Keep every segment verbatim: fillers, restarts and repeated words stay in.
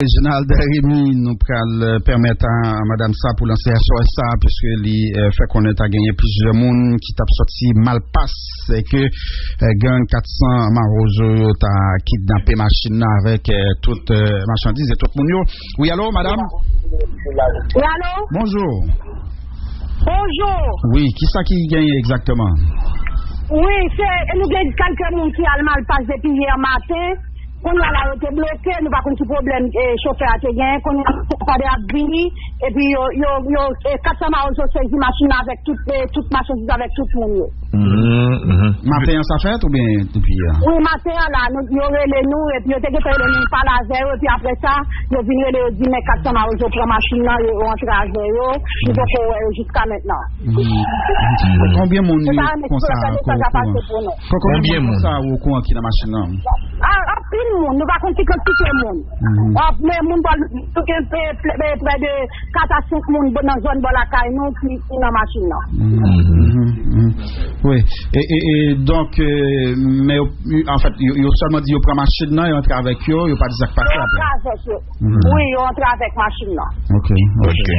Reginald Remy, nou pral, euh, pèmèt a madanm sa pou lanse S O S sa, piske li, euh, fè konnen ta genyen plizyè moun ki t ap sòti Malpas, e ke, euh, gang kat san Mawozo yo ta kidnape machin nan avèk, euh, tout, euh, machandiz e tout moun yo. Wi, alo, madanm? Wi, alo? Bonjou. Bonjou. Wi, kisa ki genyen egzakteman? Wi, se, nou gen kèlke moun ki al Malpas depi yè maten. Kounye a la, yo te bloke, nou pa konn ki pwoblèm, e, chofè a te genyen. Kounye a, chofè a ap vini, epi yo, yo, yo, e, kat san Mawozo sezi machin nan avèk tout, e, tout machandiz avèk tout moun yo. Mhm, mhm. Maten an sa fèt oubyen depi yè? Wi, maten an la, nou, yo rele nou, epi yo te gentan rele nou, nou pale avè yo, epi apre sa, yo vin rele, yo di, men kat san Mawozo pran machin nan, yo, yo antre avè yo, nou poko wè yo jiska mentnan. Mhm. Konbyen moun konsa? Konbyen moun konsa ou kouran ki nan machin nan? Ah, anpil moun, nou pa konn ki kantite moun. Mhm. Ah, men moun pral, nou gen pe- pe- pe- prè de kat a senk moun nan zòn bò lakay nou ki, ki nan machin nan. Mhm. Mhm. Wi. E, e, e, donk, euh, men yo, anfèt, yo, yo sèlman di yo pran machin nan, yo antre avèk yo, yo pa di sa k pase apre. Yo antre avèk yo. Mhm. Wi, yo antre avèk machin nan. Ok, ok. Ok.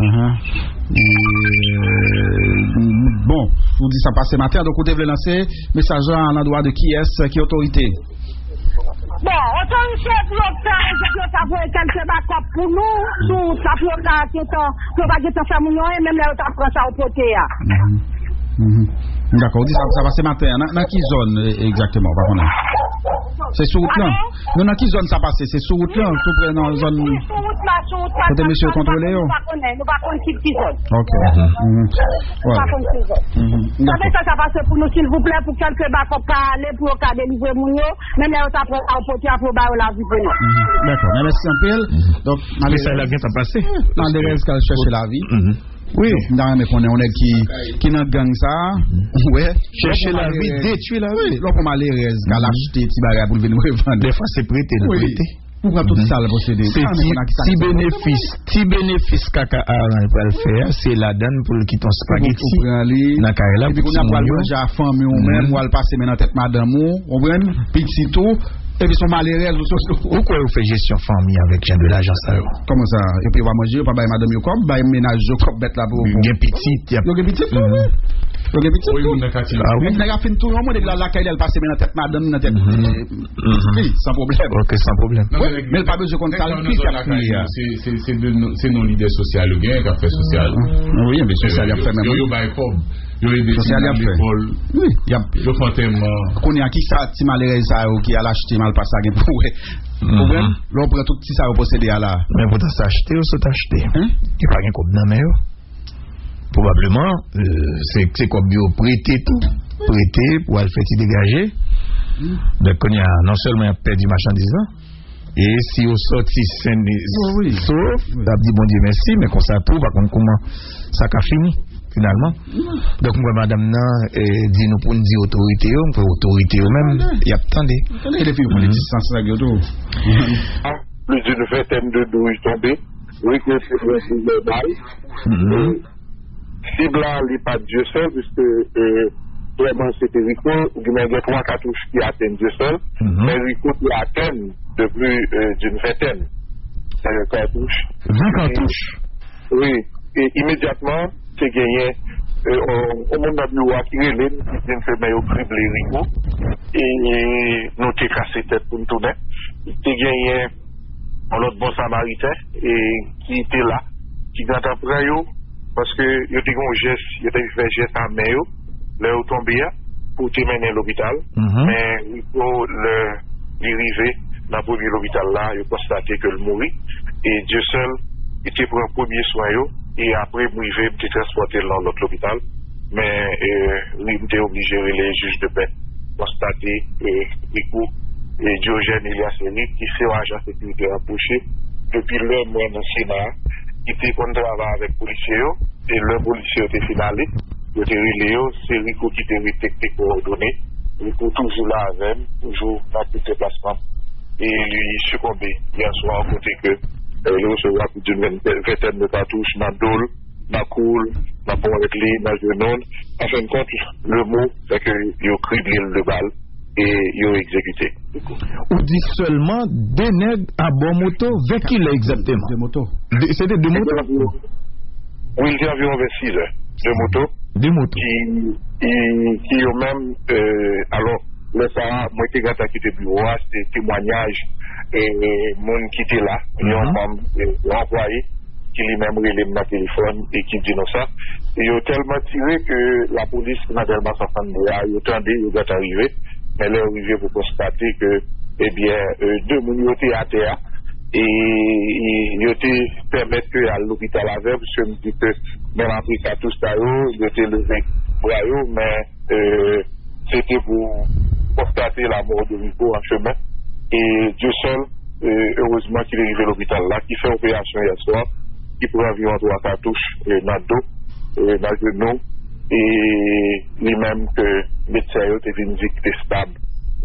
Ahan. E, bon, ou di sa pase maten, donk ou te vle lanse mesaj la alandwa de kiyès, ki otorite? Bon, otorite pou yo fè, pou yo ta voye kèlke bakòp pou nou, sou wout la, pou yo ka gentan, pou yo pa gentan fè moun yo anyen, menm lè yo ta pran sa yo pote a. Mhm. Mhm. Dakò, ou di sa, sa pase maten an. Nan, nan ki zòn, e, egzakteman, ou pa konnen? Se sou wout lan? Alo? Non, nan ki zòn sa pase? Se sou wout lan, tou prè nan zòn kote mesye yo kontwole yo? Wi, sou wout la, sou wout la, kote sa pase, nou pa konnen, nou pa konn ki, ki zòn. Ok. Mhm. Nou pa konn ki zòn. Mhm. Sa mesaj sa pase pou nou, silvouplè, pou kèlke bakòp ka ale, pou yo ka delivre moun yo, menm lè yo ta pran sa yo pote a, pou yo ba yo lavi pou nou. Mhm. Dakò, men mèsi anpil. Donk, mesaj la gentan pase. Malerèz k al chèche lavi. Mhm. Wi. M ta renmen konnen yon nèg ki, ki nan gang sa a, ou wè, chèche lavi, detwi lavi. Wi, lè w pran malerèz, k al achte ti bagay pou l vin revande. Defwa se prete, l prete. Ou pran tout sa l posede. Se ti, ti benefis, ti benefis kaka Aran pral fè a, se ladann pou l kite yon spageti nan kay la pou timoun yo. Epi kounye a pral manje a fanmi w menm, w al pase men nan tèt madanm ou, ou konprann? Pitit ou, epi se yon malerèz ou sot. Ou kwè ou fè jesyon fanmi avèk jan de lajan sa yo? Kòman sa? Epi yo pa manje, yo pa bay madanm yo kòb, bay mennaj yo kòb bèt la pou, pou gen pitit, y ap... Yo gen pitit tou, wi. Yo gen pitit tou. Epi nèg la fin touye yon moun, epi l al lakay li, al pase men nan tèt madanm, nan tèt, eh, pitit li, san pwoblèm. Ok, san pwoblèm. Wi, men l pa bezwen konn sa l plis y ap touye a. Se, se, se de nou, se non lidè sosyal yo genyen k ap fè sosyal. Wi, men sosyal y ap fè menm. Yo, yo bay kòb. Yo ede timoun al lekòl. Wi, y ap... Yo fè antèman. Kounye a, kisa ti malerèz sa yo ki al achte Malpas sa gen pou wè? Ou konprann? Lè w pran tout ti sa yo posede a la. Men poutan se achte yo sot achte. Yo pa gen kòb nan men yo. Pwobableman, euh, se, se kòb yo prete tou. Prete pou al fè ti degaje. Donk, kounye a, non sèlman y ap pèdi machandiz lan, e si yo sòti sen e sof, y ap di Bondye mèsi, men konsa tou, pa konn kòman sa ka fini, finalman. Donk, m wè madanm nan, eh, di nou pou n di otorite yo, m kwè otorite yo menm, y ap tande. Tande, depi yo pran distans nèg yo tou. Plus d'une vingtaine de douilles tombées, récolté dans le bal. Sib la, li pa t Dieuseul, puisque, euh, vrèman, se te Rico, ou gen, gen twa katouch ki atenn Dieuseul, men Rico te atenn de plus, euh, d'une vingtaine, euh, katouch. Ven katouch. Wi, e imedyatman, te genyen, euh, on, on moun nan biwo a ki rele m, ki di m ke men yo krible Rico, e nou te kase tèt pou n tounen. Te genyen yon lòt bon samariten, e ki te la, ki gentan pran yo, paske yo te gen yon jès, yo te fè jès a men yo, lè yo tonbe a, pou te mennen lopital. Men Rico, lè li rive nan premye lopital la, yo konstate ke l mouri. E Dieuseul, li te pran premye swen yo, e apre m rive, m te transpòte l nan lòt lopital. Men, e, wi, m te oblije rele jij de pè, konstate, e, Rico, e, Diogène Elias Eric, ki se yon ajan sekirite rapwoche depi lè mwen nan Sena a, ki te konn travay avèk polisye yo, e lè polisye yo te fin ale, yo te rele yo, se Rico ki te ret, te, te kowòdone. Rico toujou la avè m, toujou nan tout deplasman m. E li sikonbe yè swa, kote ke, e, li resevwa plis d'une vingtaine de katouch nan do l, nan kou l, nan ponyèt li, nan jenou l. An fen de kont, le mot, se ke yo krible l de bal. e yo egzekite. Ou di sèlman de nèg abò moto, vè kilè egzakteman? De moto. De- Se te de moto? Wi, li te anviwon vennsis è. De moto. De moto. Ki, ki, ki yo menm, e, alò, lè sa a, mwen te gentan kite biwo a, se temwayaj e moun ki te la, yon manm, e, yon anplwaye, ki li menm rele m nan telefòn e ki di nou sa. E yo tèlman tire ke lapolis ki nan Dèlma swasannde a, yo tande, yo gentan rive. Men lè yo rive pou konstate ke, ebyen, e, de moun yo te atè a, e, e yo te pèmèt ke al lopital avè yo, piske m di ke menm apre katouch sa yo, yo te leve bra yo, men, e, se te pou konstate lanmò de Rico an chemen. E Dieu seul, e, erezman ki te rive lopital la, ki fè operasyon yè swa, ki pran anviwon twa katouch, e, nan do, e, nan jenou, e li menm ke medsen yo te vin di ki te stab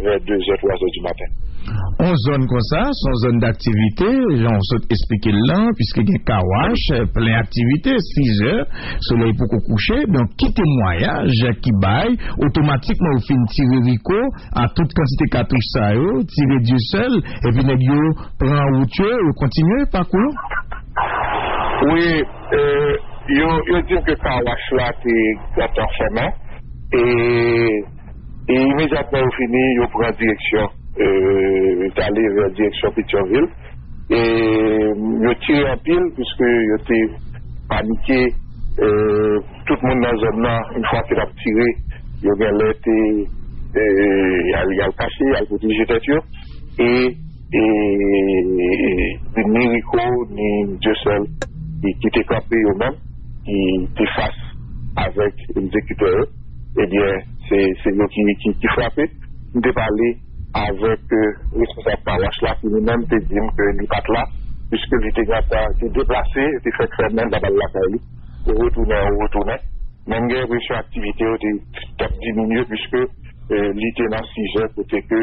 vè de zè, twa zè di maten. On zòn konsa, se on zòn daktivite, jan w sot esplike l lan, piske gen kawach, plen aktivite, sis è, solèy poko kouche, donk ki temwayaj ki bay, otomatikman ou fin tire Rico, a tout kantite katouch sa yo, tire Dieu seul, epi nèg yo pran wout yo, yo kontinye pakou yo? Wi, e, yo, yo di m ke kawach la te gentan fèmen, e, e imedyatman yo fini, yo pran direksyon, e, t ale vè direksyon Petyonvil, e yo tire anpil, piske yo te panike, e, tout moun nan zòn nan, yon fwa ke l ap tire, yo gen lè te, e, y al, y al kache, y al pwoteje tèt yo, e, e, e ni Rico, ni Dieu seul, ki, ki te kanpe yo menm, ki te fas avèk egzekitè yo, ebyen, se, se yo ki, ki, ki frape. M te pale avèk, e, responsab kawach la, ki li menm te di m ke li pa t la, piske li te gentan te deplase, te fèk fèmen, l t ap al lakay li, ou retounen, ou retounen. Men m gen enpresyon aktivite yo te, t ap diminye, piske, e, li te nan sis è, kote ke,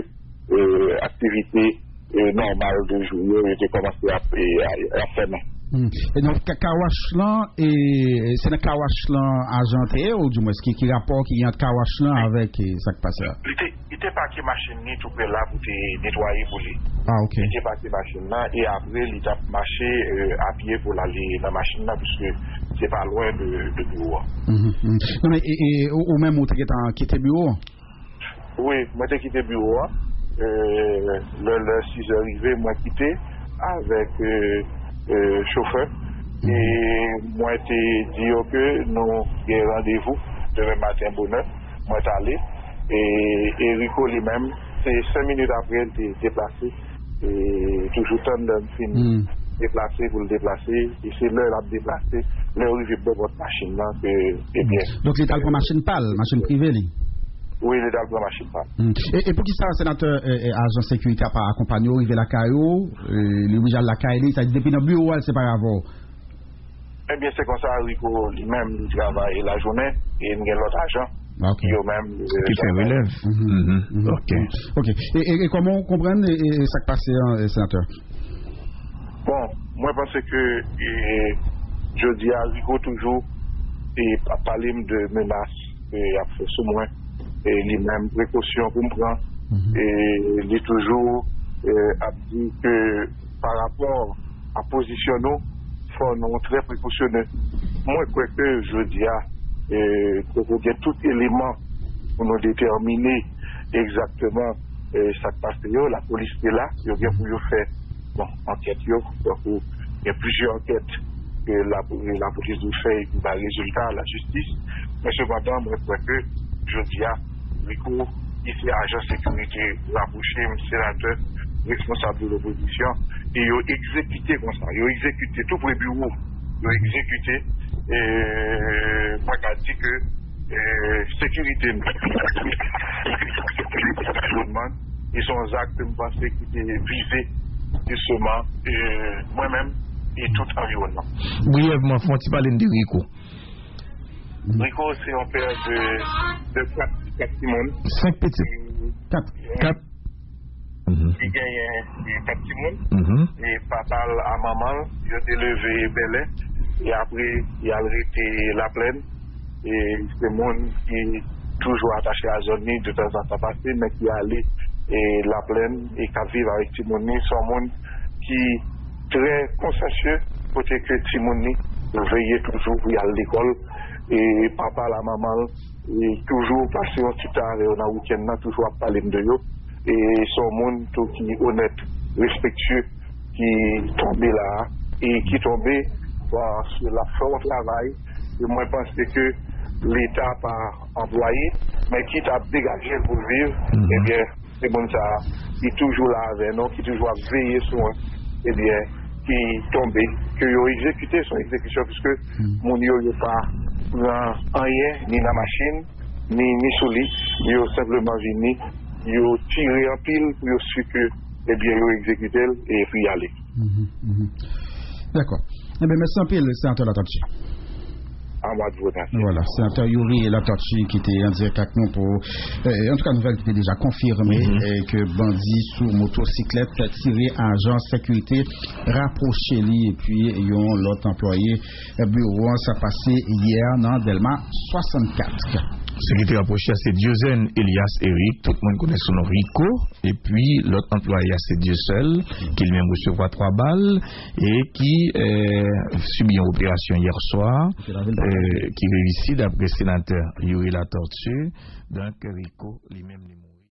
e, aktivite, e, nòmal de jou yo, yo te kòmanse ap, e, a- ap fèmen. Hmm. E donk, ka- kawach lan, e, se nan kawach lan ajan te ye, ou di mwens ki, ki rapò ki gen ant kawach lan avèk, e, sa k pase a? Li te, li te pake machin li tou prè la pou te netwaye pou li. Ah, ok. Li te pake machin nan e apre li t ap mache, e, a pye pou l ale nan machin nan, piske se pa lwen de, de biwo a. Mhm, mhm. Non, men, e, e, ou, ou menm, ou te gentan kite biwo a? Wi, mwen te kite biwo a. E, lè, lè sis è rive, mwen kite avèk, e, e, chofè. E mwen te di yo ke nou gen randevou demen maten bonè. Mwen t ale. E, e Rico li menm, se senk minit apre, l te deplase. E toujou tann lè m fin deplase pou l deplase. E se lè l ap deplase, lè yo rive bò pòt machin nan, ke, ebyen. Donk, li t al pran machin pa l, machin prive li? Wi, li t al pran machin pa l. Hmm. E, e poukisa senatè, e, e, ajan sekirite a pa akonpanye w rive lakay ou? E, li oblije al lakay li, sa di depi nan biwo a, l separe avè w? Ebyen, se konsa, Rico, li menm, li travay lajounen, e m gen lòt ajan, ok, ki yo menm, e, ki fè travay relèv. Mhm, mhm, ok. Ok. E, e, e kòman w konprann, e, e, sa k pase an, e, senatè? Bon, mwen panse ke, e, jodi a, Rico toujou, e, ap pale m de menas, e, y ap fè sou mwen. E, li menm, prekosyon pou m pran. Mhm. E, li toujou, e, ap di ke pa rapò a pozisyon nou, fò nou trè prekosyonnen. Mwen kwè ke jodi a, e, poko gen tout eleman pou nou detèmine egzakteman, e, sa k pase yo. Lapolis te la, yo gen pou yo fè, bon, ankèt yo. Donk, gen plizyè ankèt ke la, lapolis dwe fè epi bay rezilta lajistis. Men sepandan, mwen kwè ke jodi a, Rico, ki se ajan sekirite rapwoche m, senatè, responsab de lopozisyon, e yo egzekite konsa, yo egzekite tou pre biwo, yo egzekite, e mwen ka di ke, e, sekirite m, e se yon zak ke m panse ki te vize, jisteman, e, mwen menm e tout anviwònman. Briyèvman, fè yon ti pale n de Rico. Rico se yon pè de, de kat, kat timoun. Senk pitit. Kat. Kat. Mhm. Li genyen, e, kat timoun. Mhm. E papa l a manman l, yo te leve Bèlè. E apre, y al rete Laplèn. E se moun ki toujou atache a zòn li, de tanzantan pase, men ki ale e Laplèn e k ap viv avèk timoun li. Se yon moun ki trè konsansye, kote ke timoun li veye toujou pou y al lekòl. E papa l a manman l e toujou pase yon ti tan avè yo nan wikenn nan, toujou ap pale m de yo. E se yon moun tou ki onèt, respektye, ki tonbe la a, e ki tonbe paske l ap fè yon travay ke mwen panse ke Leta pa anplwaye, men ki t ap degaje l pou l viv, ebyen, se moun sa a ki toujou la avè nou, ki toujou ap veye sou mwen, ebyen, ki tonbe, ke yo egzekite, se yon egzekisyon, piske moun yo, yo pa pran anyen, ni nan machin, ni, ni sou li, yo senpleman vini, yo tire anpil pou yo si ke, ebyen, yo egzekite l epi y ale. Dakò. Ebyen, mèsi anpil, Senatè Latortue. A mwa di votasi. Voilà, Senatè Youri Latortue ki te an dirèk ak nou pou, eh, antouka, nouvèl ki te deja konfime, eh, ke bandi sou motosiklèt tire ajan sekirite, rapwoche li, epi yon lòt anplwaye, eh, biwo an. Sa pase yè nan Dèlma swasannkat. Sa ki te rapwoche a se Dieuzen Elias Eric, tout moun konnen sou non Rico, epi lòt anplwaye a se Dieuseul, ki li menm resevwa twa bal, e ki eh, sibi yon operasyon yè swa, eh, ki reyisi, dapre Senatè Youri Latortue. Donk, Rico, li menm, li mouri.